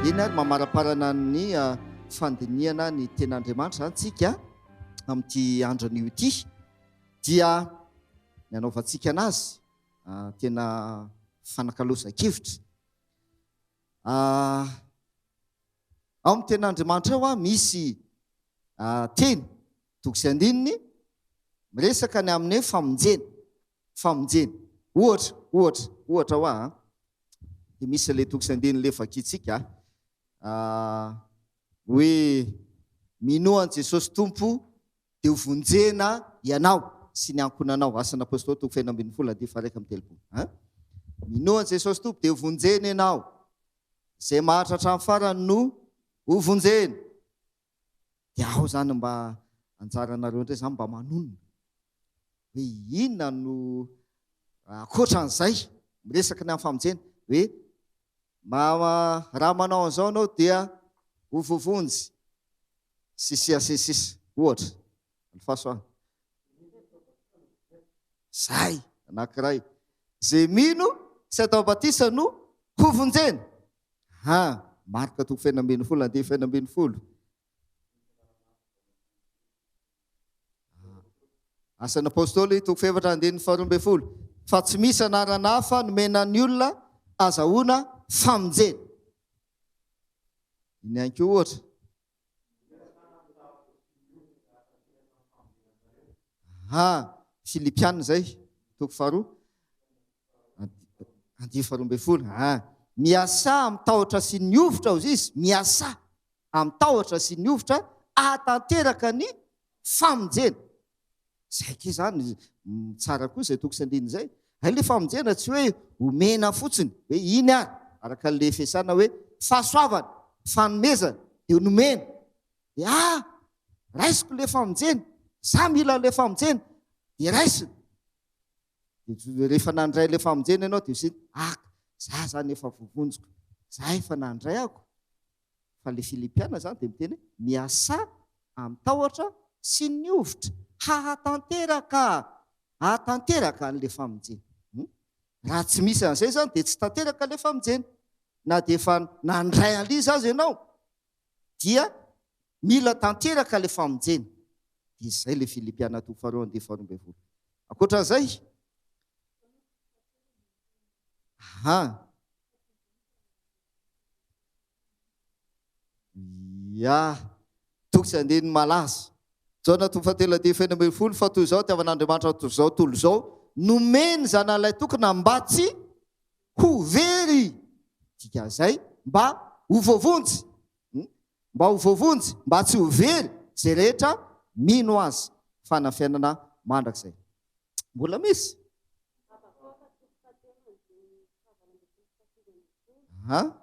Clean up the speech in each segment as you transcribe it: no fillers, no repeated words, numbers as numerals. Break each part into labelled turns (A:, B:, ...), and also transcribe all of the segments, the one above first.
A: Eny ary mamaraparana ny fandinihana ny Tenin'Andriamanitra izany tsika amin'ity andro anio ity dia ny anaovantsika anazy tena fanakalozan-kevitra. Ao amin'ny Tenin'Andriamanitra ao misy teny, toko sy andininy, miresaka ny amin'ny hoe famonjena. Famonjena. Ohatra, ohatra, ohatra hoa an, dia misy ilay toko sy andininy ilay vakintsika hoe minoa an'i Jesosy Tompo dia ho vonjena ianao sy ny ankohonanao, Asan'ny Apostoly toko fahenina ambin'ny folo andininy faha 31. An? Minoa an'i Jesosy Tompo dia ho vonjena ianao. Izay maharitra hatramin'ny farany no ho vonjena. Dia ao izany mba anjaranareo indray izany mba manonona hoe inona no ankoatra an'izay miresaka ny amin'ny famonjena hoe raha manao an'izao ianao dia ho voavonjy sy sia sy ny sisa ohatra alefaso aho zay anankiray izay mino sy atao batisa no hovonjena Ha, Marka toko fahenina ambin'ny folo, andiany fahenina ambin'ny folo. Asan'ny Apostoly toko fahefatra andininy faharoa ambin'ny folo. Fa tsy misy anarana hafa nomena ny olona azahoana famonjena. Iny ihany koa ohatra. Aha, Filipiana izay, toko faharoa, andiany faharoa ambin'ny folo. Ah, miasà amin'ny tahotra sy ny hovitra, hozy izy, miasà amin'ny tahotra sy ny hovitra hahatanteraka ny famonjena. Izay akia izany, tsara koa izay toko sy andininy izay. Hay ilay famonjena tsy hoe omena fotsiny, hoe iny ary, araka an'ilay Efesiana hoe fahasoavana, fanomezana, dia nomena. Dia ah, raisiko ilay famonjena, za mila an'ilay famonjena, dia raisina. Dia rehefa nandray ilay famonjena ianao dia hoy ah, za zany efa voavonjiko, za efa nandray ako. Fa le Filipiana zany dia miteny hoe miasà amin'ny tahotra sy ny hovitra hahatanteraka hahatanteraka an'le famonjena. Hum? Raha tsy misy an'izay zany dia tsy tanteraka le famonjena. Na dia efa nandray an'le izy aza ianao dia mila tanteraka le famonjena. Dia izay le Filipiana toko faharoa andiany faharoa ambin'ny folo. Ankoatra an'izay, aha, Ya. Toko sy andininy malaza. Jaona toko fahatelo andininy fahenina ambin'ny folo, Fa toy izao itiavan'Andriamanitra izao tontolo izao, nomeny ny Zanany tokana mba tsy ho very, dikan'izay, mba ho voavonjy, mba ho voavonjy, mba tsy ho very izay rehetra mino Azy, fa hanana fiainana mandrakizay. Mbola misy? Ha?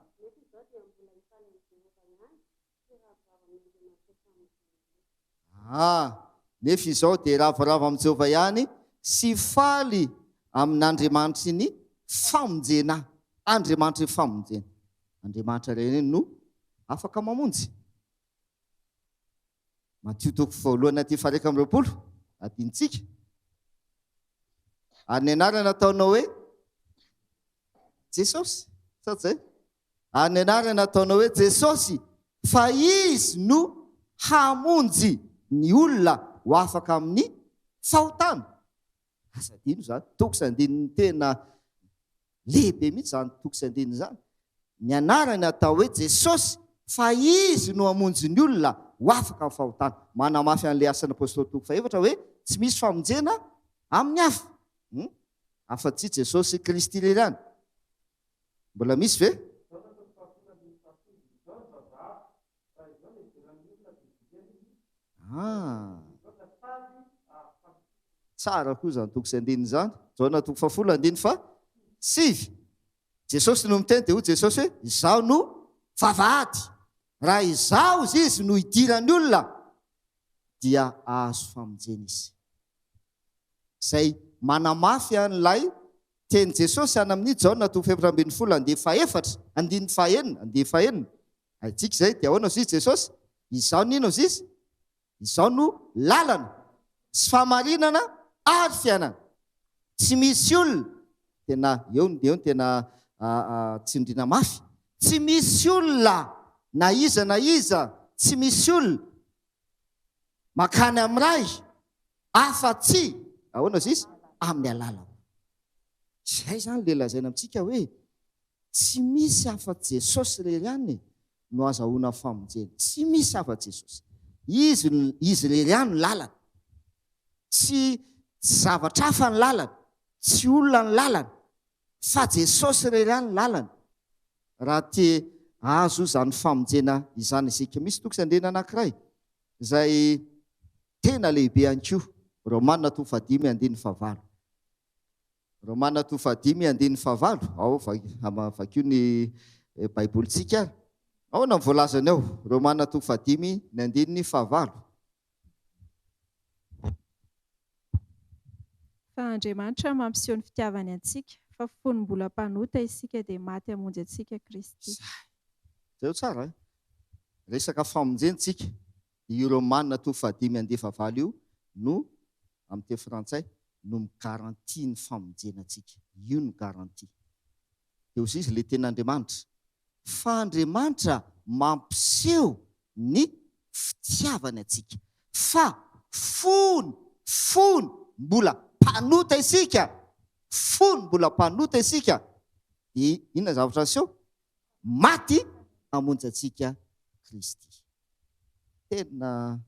A: Ah, nefa izao dia ravoravo amin'i Jehovah ihany sy faly amin'Andriamanitry ny famonjena. Andriamanitry ny famonjena. Andriamanitra irery no afaka mamonjy. Matio toko voalohany aty faha 21, adinontsika. Ary ny anarana ataonao hoe Jesosy, sa tsy zay? Ary ny anarana ataonao hoe Jesosy, fa Izy no hamonjy ny olona ho afaka amin'ny fahotana. Aza adino izany. Toko sy andininy tena lehibe mihitsy izany toko sy andininy izany. Ny anarany atao hoe Jesosy fa Izy no hamonjy ny olona ho afaka amin'ny fahotana. Manamafy an'ilay asan'ny Apostoly toko fahefatra hoe tsy misy famonjena amin'ny hafa. Hmm? Afa-tsy Jesosy Kristy irery ihany. Mbola misy ve? Ah. Tsara koa izany toko sy andininy izany. Jaona toko fahafolo andininy faha sivy. Jesosy no miteny dia hoy Jesosy hoe izaho no vavahady. Raha izaho izy no idiran'ny olona dia ahazo famonjena izy. Izay manamafy an'ilay teny Jesosy any amin'ny Jaona toko fahefatra ambin'ny folo andininy fahefatra, andininy fahenina, andininy fahenina. Haintsika izay, dia ahoana hozy izy Jesosy? Izaho no inona hozy izy? Izaho no lalana sy fahamarinana ary fiainana. Tsy misy olona, tena eo eo no tena tsindriana mafy, Tsy misy olona na iza na iza, tsy misy olona mankany amin'ny Ray afa-tsy, ahoana hozy izy? Amin'ny alalako. Izay izany ilay lazaina amintsika hoe tsy misy afa-tsy Jesosy irery ihany no azahoana famonjena. Tsy misy afa-tsy Jesosy. Izy, Izy irery ihany no lalana. Tsy zavatra hafa ny lalana, tsy olona ny lalana, fa Jesosy irery ihany ny lalana. Raha te hahazo izany famonjena izany isika. Misy toko sy andininy anankiray izay tena lehibe ihany koa, Romana toko fahadimy andininy fahavalo. Romana toko fahadimy andininy fahavalo, ao vakio ny Baibolintsika ary. Ahoana ny voalazany ao? Romana toko fahadimy ny andininy fahavalo.
B: Fa Andriamanitra mampiseho ny fitiavany antsika, fa fony mbola mpanota isika dia maty hamonjy antsika Kristy.
A: Zay. Jereo tsara eh. Resaka famonjena tsika, io Romana toko fahadimy andihy fahavalo io no, amin'ny teny frantsay, no mi-garantie ny famonjena antsika. Io no garantie. Dia hozy izy ilay tenin'Andriamanitra. Fa Andriamanitra mampiseho ny fitiavany antsika. Fa fony, fony mbola mpanota isika, fony mbola mpanota isika, dia inona zavatra niseho? Maty hamonjy antsika Kristy. Tena.